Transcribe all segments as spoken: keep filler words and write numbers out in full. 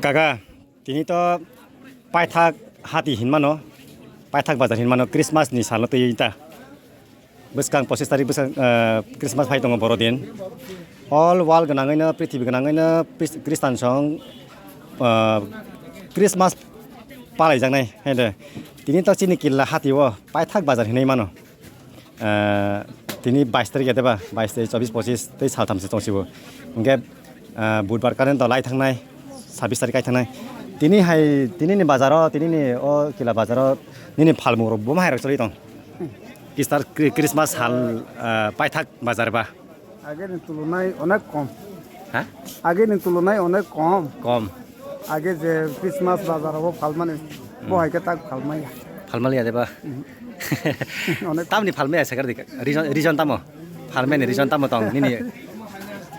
Aga, tini to paithak hati hinmano, paithak bazar hinmano, Christmas ni salo twi ta. Bwskang pochis tarik bwskang, eh, Christmas phai tongo boro din. All world gwnangwino, prithibi gwnangwino Chris-, Christian song, eh, Christmas palaijaknai, hai de. Tini to chini killa hati o paithak bazar hinwi mano. Eh, tini bais tarik ya deba, bais tarik, chobis, pochis tei saltham se tongsibo. Hingke, eh, budbar karen to lai thangnai, sabis tarik kai thangnai. Tini hai, tini ni bazaro, tini ni o kila bazaro, nini phalmung rok bo hai rok choli tong. Kistar Kri-, Christmas hal, eh, paithak bazar ba. Age ni tulunai onek kom. Ha? Age ni tulunai onek kom. Kom. Age je Christmas bazar o phalmani, bo hai khe tak phalmaya. Phalmaliya deba? Onek. Tamni phalmaya sakar di. Reason, reason tamo? Phalmani reason tamo tong nini?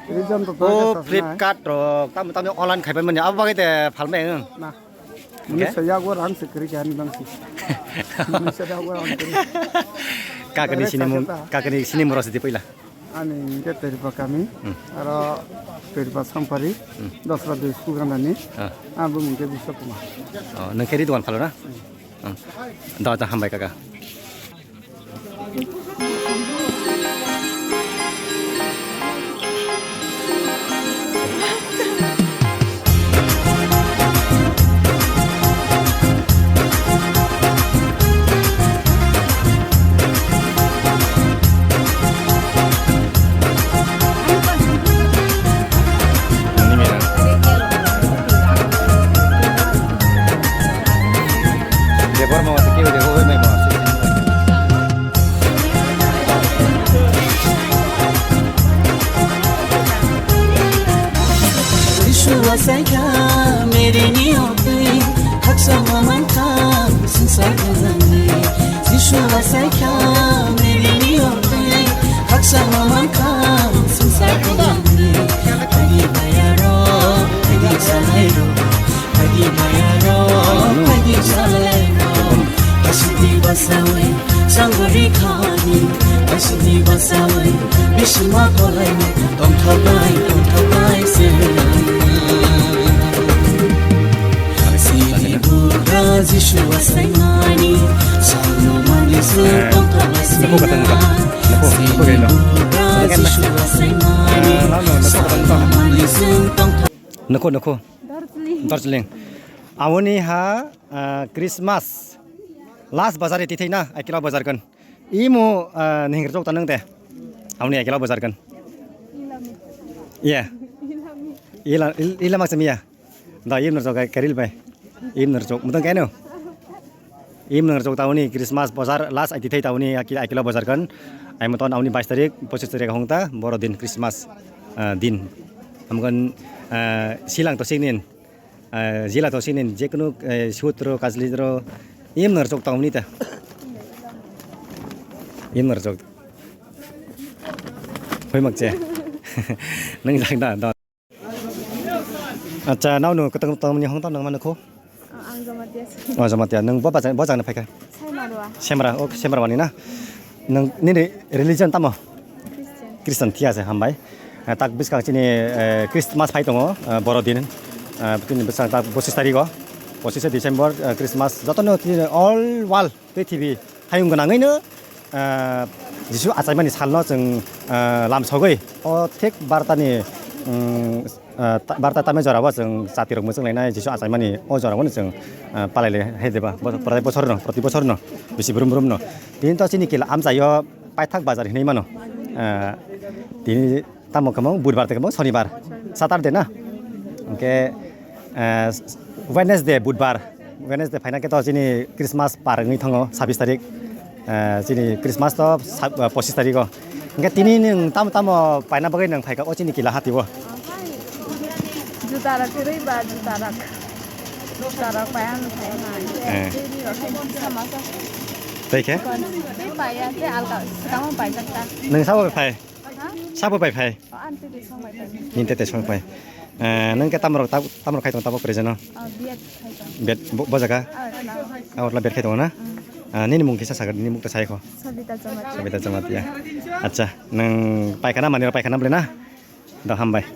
Reason to o tak tak Flipkart rok, tamo, tamo online khaipai mani. Abo bagwi te phalmaya wng? Na. Muni saya gua rang se kiri kani bang si. Muni saya gua rang kiri. Kakani sini mung, kakani sini murasi di pila. Ani hingke Teripa kami, hmm, aro Teripa Sampari, hmm, Dosra dui school gandani, ah, ang bumung khe Biswa Kumar. Oh, nang khe Ridwan phalo na? Hmm. Hmm. Da, da, hambai kaka. Jisu wasaikha Mary ni oktwi, khaksa ma mankha swngchar gwnangni. Jisu wasaikha Mary ni oktwi, khaksa ma mankha swngchar gwnangni. Phaidi bayaro, phaidi salairo, phaidi bayaro, phaidi salairo. Asidi basawi, sangori khani, asidi basawi, bisima kolai, tongthoknai, tongthoknai se. Asidi buddha Jisu asaimani, sangno mani se, tongthoknai se. Sidi buddha Jisu asaimani, sangno mani se, tongthok- Nukho, nukho. Darjeeling. Darjeeling. Aboni ha, ah, Christmas. Last bazar tithai na, Aikila bazar kan. Imo, ah, nihir chok tanang te. Aboni Aikila bazar kan. Iya. Ila, il-, ila maksud iya. Da, im nurjok, Karil bai. Im nurjok. Mutang kaino? Im nurjok tauni Christmas bazar last aiti thai tauni aki Aikila bazar kan. Ai muton auni bais tarik, pochis tarik hong ta, boro din Christmas, ah, din. Amkan, ah, silang to singnin, ah, jila to singnin, jekunu, eh, sutro, kajli ro, im nurjok tauni ta. Im nurjok. Hoi makche. Nang jang da, da. Acha, nau no kotong tong ni hong tong nang mano kho? Ah, ang Jamatia se. Oh, Jamatia. Nang bo bajang, bo jang na phaikha? Saimarwa. Semra, ok, Semra wani na. Nang nini religion tamo? Christian. Christian thia se, hambai. Ah, tak biskang chini, eh, Christmas phai tongo, eh, boro din. Eh, tini biskang tak pochis tarik o. Pochis December, eh, Christmas. Joto no tini all world prithibi hayung gwnangwino, ah, Jisu achaimani salno chwng, ah, lamsogwi o thik bartani, mm, ah, ta-, barta tamni jorao chwng chatirok mwchwng lainai Jisu achaimani o jorao chwng, ah, palai lai hai deba bo-, protei bochorno, proti bochorno bisi brum brumno. Tini to chini kila amchaio paithak bazar hinwi mano. Ah, tini Tamo khe mo budbar tei khe mo sonibar, Saturday na. Hwnkhe, eh, Wednesday, budbar, Wednesday phaina khe to chini Christmas par wngwi thango, sabis tarik. Eh, chini Christmas to sa-, eh, pochis tarik o. Hwnkhe tini nwng tamo tamo paina bagwi nwng phaikha o chini kila hati o? Juta rok kwrwi ba juta rok. Juta rok pai ang phai ma. Eh. Tei khe? Tei pai ya, tei alka swkang paijak ta. Nwng sabo phai? Ha? Sabo pai phai? O, ang tete song pai phai. Nini tete song pai. Eh, nang ke tamrok tab-, tamrok khai tong tabok present no? Oh, B Ed khai tong. B Ed bo, bo jaga? Ah, no. Ah, orla B Ed khai tong na? Mm. Ah, nini mung kisa sagar, nini mukta sai kho. Sabita Jamatia. Sabita Jamatia. Acha, nang paikha na mani paikha na bole na? Da hambai.